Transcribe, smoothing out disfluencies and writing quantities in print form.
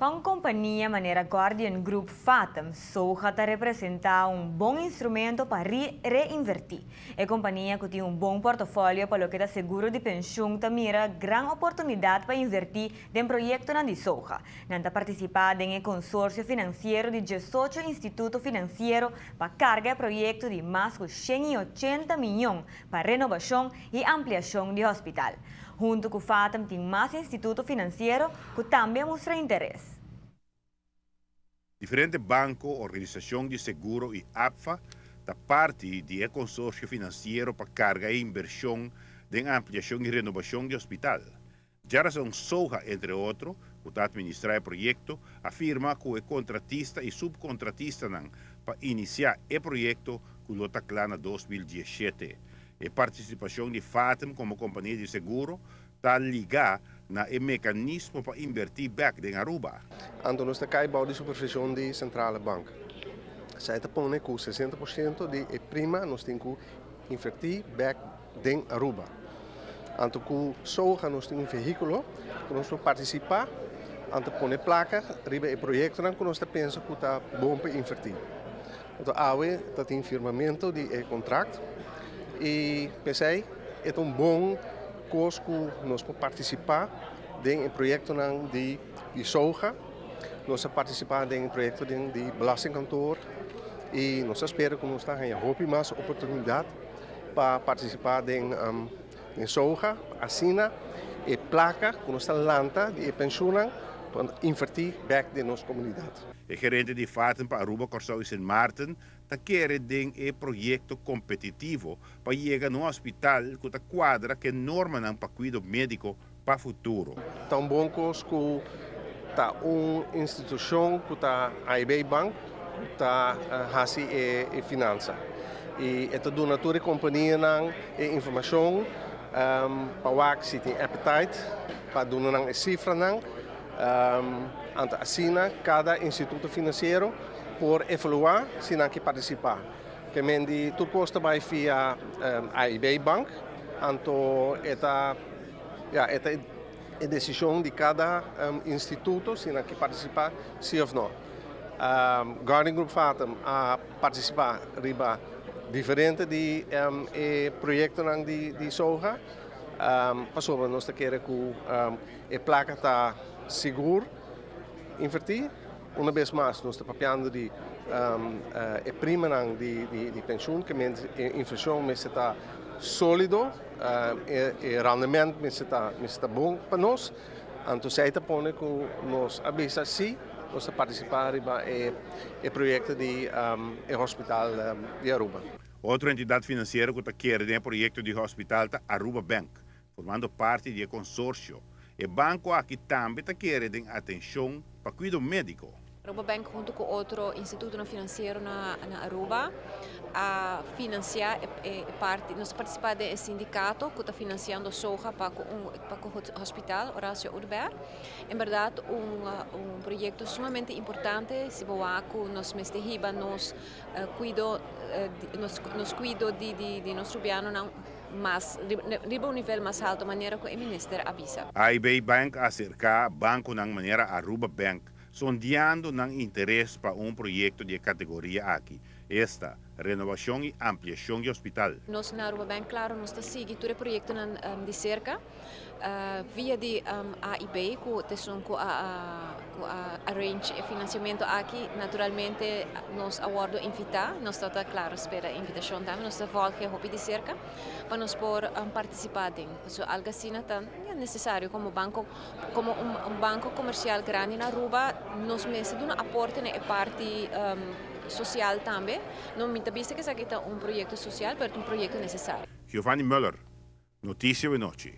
Pa un compania manera Guardian Group Fatum, SOGA ta representa un bon instrumento pa reinverti. E compania cu tin un bon portfolio pa loke ta seguro di pensioen ta mira gran oportunidad pa inverti den proyectonan di SOGA. Nan ta participa den e consorcio financiero di 18 instituto financiero pa carga e proyecto di mas cu 180 miyon pa renobacion y ampliacion di hospital. Hunto cu Fatum tin mas instituto financiero cu tambe mustra interes. Diferente banco, organisacion di seguro y APFA ta parti di e consorcio financiero pa carga e inversion den ampliacion y renobacion di hospital. Jarason Soja, entre otro, cu ta administra e proyecto, a firma cu e contratista y subcontratistanan pa inicia e proyecto cu lo ta cla na 2017. E participacion di Fatum como compania di seguro ta liga na e mecanismo pa inverti back den Aruba. Anto nos ta cay bou di supervision di Centrale Bank. Esey ta pone cu 60% di e prima nos tin cu inverti back den Aruba. Anto cu SOGA nos tin un vehiculo cu nos por participa, anto pone placa riba e proyectonan cu nos ta pensa cu ta bon pa inverti. Anto awe ta tin firmamento di e contract y pesey e ta un bon cos cu nos por participa den e proyectonan di SOGA. Nos a participa den e proyecto di Belastingkantoor y nos ta spera cu nos ta haya hopi mas oportunidad pa participa den SOGA. Asina e placa cu nos ta lanta di e pensioennan pa inverti back den nos comunidad. E gerente di Fatum pa Aruba, Corsou y Sint Maarten ta kere den e proyecto competitivo pa yega na un hospital cu ta cuadra cu normanan pa cuido medico pa futuro. Ta un bon cos cu ta un institucion cu ta AIB Bank ta hasi e finansa. Y e ta duna tur e companianan e informacion pa wak si tin appetite pa duna nan e cifranan. Anto asina cada instituto financiero por evalua si nan kier participa. Kemen di tur cos ta bay via AIB Bank, anto e ta, ja, e ta e decision di cada instituto si nan kier participa si of no. Guardian Group Fatum a participa riba diferente di e proyectonan di SOGA, pasobra nos ta kere cu e placa ta sigur inverti. Un bes mas, nos ta papiando di e primanan di pensioen, cu e inflacion mester ta solido, e rendement mester ta bon pa nos. Anto esey ta pone cu nos a bisa si, nos ta participa riba e proyecto di e hospital di Aruba. Otro entidad financiero cu ta kere den e proyecto di hospital ta Aruba Bank, formando parti di e consorcio. E banco aki tambe ta kere den atencion pa cuido medico. Aruba Bank hunto cu otro instituto financiero na Aruba a financia e parti, nos a participa den e sindicato cu ta financiando SOGA pa cu hospital Horacio Oduber. En berdad un proyecto sumamente importante si bo wak cu nos mester hiba nos cuido, nos cuido di nos rubianonan mas riba un nivel mas halto, manera cu e minister a bisa. AIB Bank a acerca banconan manera Aruba Bank, sondeando nan interes pa un proyecto di categoria aki. Esta, renobacion y ampliacion di hospital. Nos na Aruba Bank, claro, nos ta sigui tur e proyectonan di cerca via di AIB, cu ta esun cu a arrange e financiamento aki. Naturalmente nos a wordo invita, nos ta, claro, spera e invitacion tambe, nos ta volg hopi di cerca pa nos por participa den. So, algo asina ta necesario como banco, como un banco comercial grandi na Aruba, nos mester duna aporte na e parti social tambe. No mi ta bisa cu esaki ta un proyecto social, pero un proyecto necesario. Giovanni Muller, Noticia Anochi.